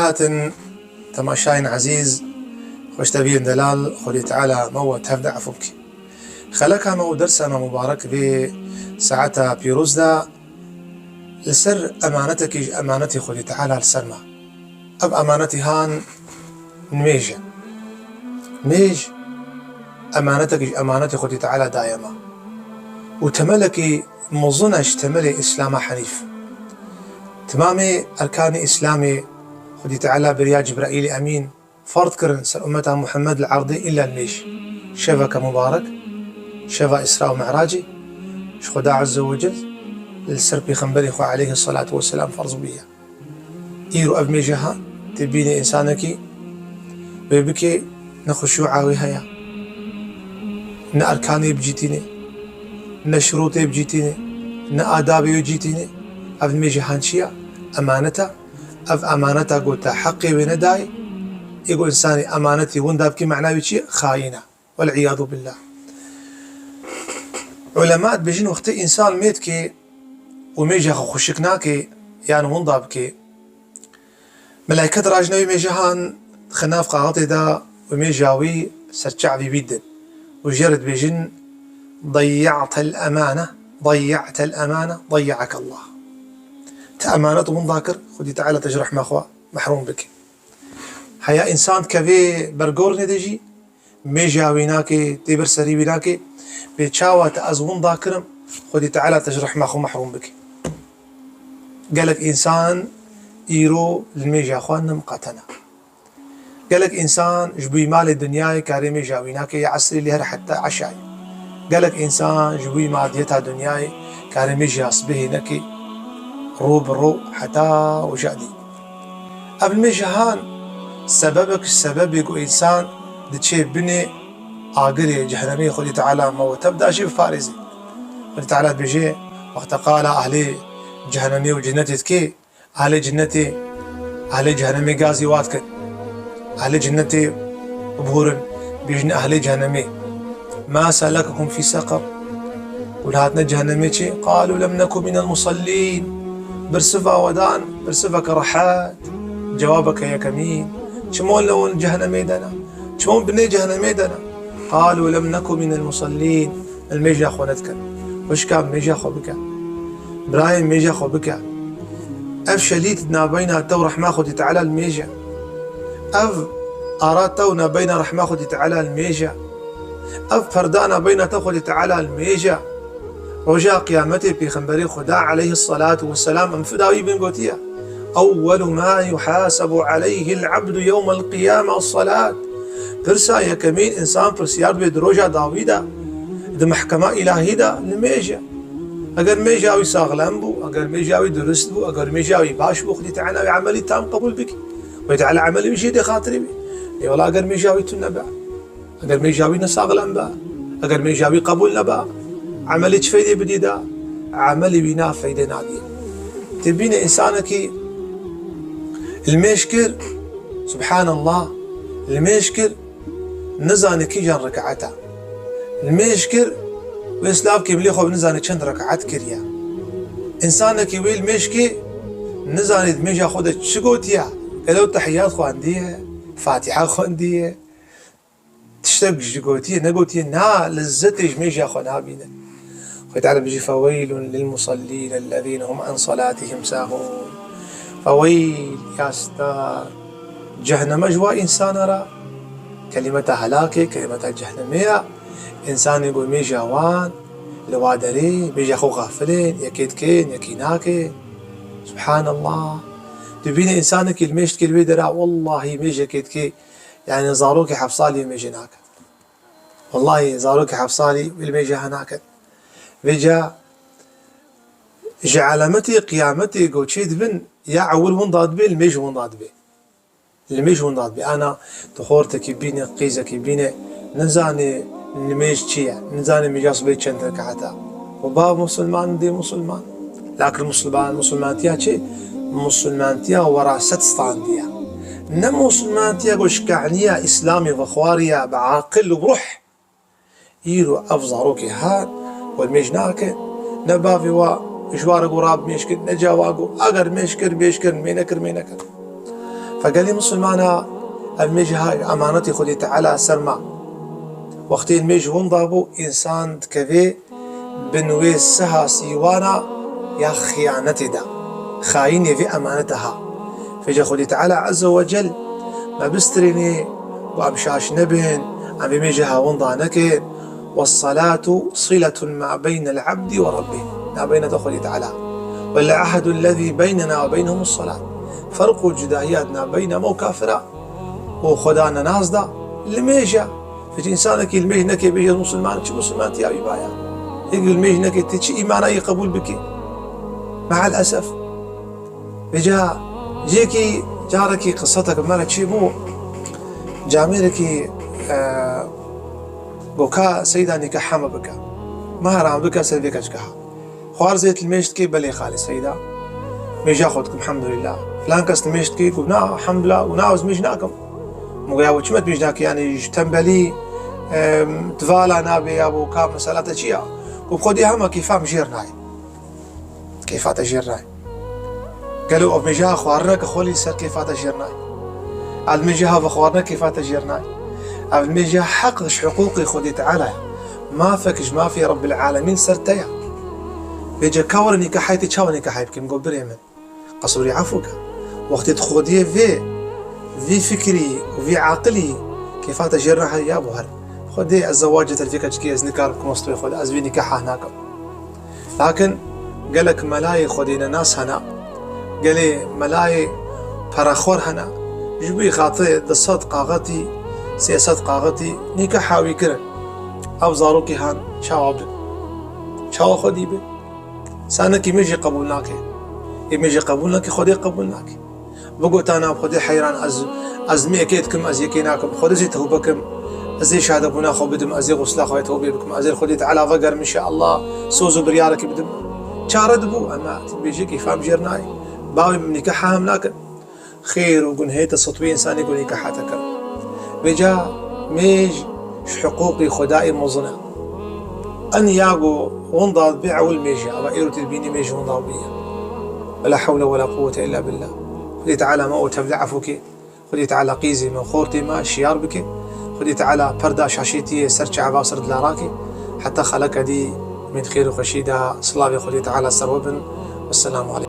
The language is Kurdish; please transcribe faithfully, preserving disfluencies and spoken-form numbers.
Hatin temaşayên ezîz, xweşteviyên delal, Xwedê Teala me we tev de efû bike. Xeleka me û dersa me mubarek vê saeta pîroz de li ser emanetekî ji emanetê Xwedê Teala li ser me. Ev emanetî han nimêj e. Nimêj emanetekî ji emanetê Xwedê Teala daye me. Û temelekî mezin e ji temelê Îslama henîf. Timamê erkanê Îslamê Xwedî Teala bi riya Cibraîlê Emîn ferz kirin ser ummeta Muhammed li erdê îlla nimêj. Şeveke mubarek, şeva Îsra û Mi'racê, ji Xuda Azze ve Cel li ser Pêxemberê xwe aleyhis salatu vesselam ferz bûye. Îro ev mêje ha tê bînê însanekî wê bikê ne xuşû'a wê heye, ne erkanê bicîtînê, ne şirûtê bicîtînê, ne adabê wê cîtînê. Ev mêje han çi ya? Emanet e. Ev emaneta ku te heqê wê nedayê, ê ku însanî emanetî winda bikî, mena wî çi ye? Xayîn e. Wel îyadu billah. Ulema dibêjin, wextê însan mê dike û mêja xwe xweşik nake yan winda bike, melaiket rajine wî mêja han dixe nav qaxitê de û mêja wî ser çavî wî din û jê re dibêjin, "Dayya'tel emane, dayya'tel emane, dayya'akallah." Te emanet winda kir, Xwedî Teala te ji rehma xwe mehrûm bike. Heya însan dikeve ber gornê de jî, mêja wî nake, tê ber serî wî nake, bê çawa te ez winda kirim, Xwedî Teala te ji rehma xwe mehrûm bike. Gelek însan îro li mêja xwe nimiqete ne. Gelek însan ji bo malê dinyayê karê mêja wî nake, ya esrê lê her heta eşayê. Gelek însan ji bo madiyeta dinyayê karê mêja sibehê neke, ro bi ro heta wija dî. Ev nimêje han sebebek ji sebebê ku însan diçe binê agirê cehenemê, Xwedî Teala me û te bi daşî biparêze. Xwedî Teala dibêje, wexta qala ehlê cehenemê û cennetê dike, ehlê cennetê, ehlê cehenemê gazî wa dikin. Ehlê cennetê bihûrin, bêjin ehlê cehenemê, "Ma selekekum fî seqer?" Hûn hatine cehenemê çi? "Qalû lem neku minel musellîn." Bersiva we dan, bersiveke rehet, cewabeke yekemîn. Çima li hûn cehenemê de ne? Çima hûn binê cehenemê de ne? "Qalû lem neku minel musellîn." Li mêja xwe nedikin. Xwişka, mêja xwe bike. Birayê, mêja xwe bike. Ev şelît nabeyna te û rehma Xwedî Teala li mêje. Ev ara te û nabeyna rehma Xwedî Teala li mêje. Ev perda nabeyna te Xwedî Teala li mêje. Roja qiyametê Pêxemberê Xuda aleyhis salatu vesselam em fida wî bin gotiye, "Ewwelu ma yuhasebu aleyhil abdu yewmel qiyame es-salat." Pirsa yekemîn însan pirsiyar dibe di roja dawî de, di mehkema îlahî de, li mêj e. Eger mêja wî saxlem bû, eger mêja wî durist bû, eger mêja wî baş bû, Xwedî Teala wê emelî tam qebûl bikî. Xwedî Teala emelî wî jê dê xatirê wî. Lê wela eger mêja wî tune be, eger mêja wî nesaxlem be, eger mêja wî qebûl nebe, emelî çi feydê bidî de? Emelî wî na feydê nadî. Tê bîne însanekî li mêj kir, subhanallah, li mêj kir, nizane kîjan rekaeta. Li mêj kir, wê silav kê milê xwe bi nizane çend rekaet kiriye. Însanekî wê li mêj kê, nizane di mêja xwe de çi gotiye. Gelo tehiyat xwendiye, Fatiha xwendiye. Tiştek ji gotiye negotiye, na lezzetê ji mêja xwe nabîne. Xwedê Teala bijî, "Feweylun lil musellîn ellezîne hum an salatihim sahûn." Feweyl, ya star, ceheneme ji wa însana re. Kelîmeta helakê, kelîmeta cehenemê ye. Însanê ku mêja wan li wa derê, mêja xwe xafilê, yekê dikê, yekî nakê. Subhanallah. Tu bîne însanekî li mêj dikê li wê dera, wellahî mêjekê dikê, yani zarokê heft salî mêjê nake. Wellahî zarokê heft salî wî li mêjê ha nakin. Vêca ji alametê qiyametê ku çê dibin, ya ewil winda dibe, li mêj winda dibe. Li mêj winda dibe. Ana tu xortekî bîne, qîzekî bîne, nizane li mêj çi ye, nizane mêja sibê çend rekaeta. Û ba musulman dê musulman. Lakin musulman, musulmantiya çi? Musulmantiya weraset standiye. Ne musulmantiya ku ji kehniya Îslamê vexwariye bi aqil û ruh. Îro ev zarokê hat, we mêj nake, ne bavê wa ji wa re got, "Rab mêj kir", ne ca wa got, "Eger mêj kir, mêj kir, mê nekir, mê nekir." Ve gelî misilmana ev mêj ha emanetî Xwedê Teala ser ma. Wextê mêj winda bû, însan dikeve bin wê siha sîwana ya xiyanetê de. Xayînê vê emanete ha. Vêca Xwedê Teala Azze ve Cel me bistirênê ku em şaş nebin, em vê mêjê ha winda nekin. والصلاة صلة ما بين العبد وربه. Nabeyna te Xwedê Teala. والعهد الذي بيننا وبينهم الصلاة. Ferq û cudahiya di nabeyna me û kafira û Xweda nenas da li mêj e. Hiç însanekî li mêj neke bêje ez misilman, çi misilman tiya wî baya. Yek li mêj neke, ti çi îmana yê qebûl bike? Me'el esef. Vêca cihekî carekî qisetek bi me re çêbû. Camêrekî, e, got ka Seyda nîkaha me bike. Mahra me bike ser vê keçke ha. Xwarzê tu li mêj dikî? Belê xalê Seyda. Mêja xwe dikim, elhemdulîllah. Filan kes li mêj dikî? Got na, elhemdulîllah, û na ez mêj nakim. Min got ya bo çima tu mêj nakî, yanî ji tembelî, em, tu vala nabê ya bo ka mesela te çi ya? Got bi xwedê hema kêfa min jêr nayê. Kêfa te jêr nayê. Gelo ev mêja xwarineke xwelî ser kêfa te jêr nayê? Ev mêja ha vexwarine kêfa te jêr nayê? Ev mêja heq ji hiqûqê Xwedê Teala ye. Mafek ji mafê Rebbil Alemîn ser te ye. Vêca ka were nîkahayê te, çawa nîkahayê bikim? Got birê min, qesûrî efû ke. Wextê tu xwediyê vê, vî fikirî û vî aqilî kêfa te jêr nahê ya bo her. Xwedê ez zewace te li vê keçikê ez nikarim bikim westûyê Xwedê, ez vê nîkaha nakim. Lakin gelek melayê Xwedê nenas hene, gelê melayê perexwer hene, ji bo xatirê du sed qaxetî, sê sed qaxetî nîkaha wî kirin. Ev zarokê han çawa bin? Çawa xwedî bin? Sanekî mêjê qebûl nake. Ê mêjê qebûl nake, Xwedê qebûl nake. Bigotana Xwedê heyran, ez, ez mê yekê dikim, ez yekê nakim. Xwedê zê tewbe kim, ez ê şehadebûna xwe bidim, ez ê xusla xwe tewbê bikim, ez ê Xwedê Teala vegerim, înşeallah, soz û biryarekî bidim. Çare dibû, ema tu bêjî kêfa min jêr nayê. Bavê min nîkaha hem nakin. Xêr û gunhê te sed wî însanî ku nîkaha te kir. Vêca mêj ji hiqûqê Xwedayê mezin e. En ya ku winda bê ewil mêj e, eva êro tê dibînî mêj winda bûye. Ve la hewle ve la quwwete illa billah. Xwedê Teala me û te bide efû ke. Xwedê Teala qîzê me, xortê me şiyar bike. Xwedê Teala perda şaşêtiyê ser çava ser dila rake. Heta xeleka dî, min xêr û xweşî de, silavê Xwedê Teala ser we bin. Wesselamu aleykum.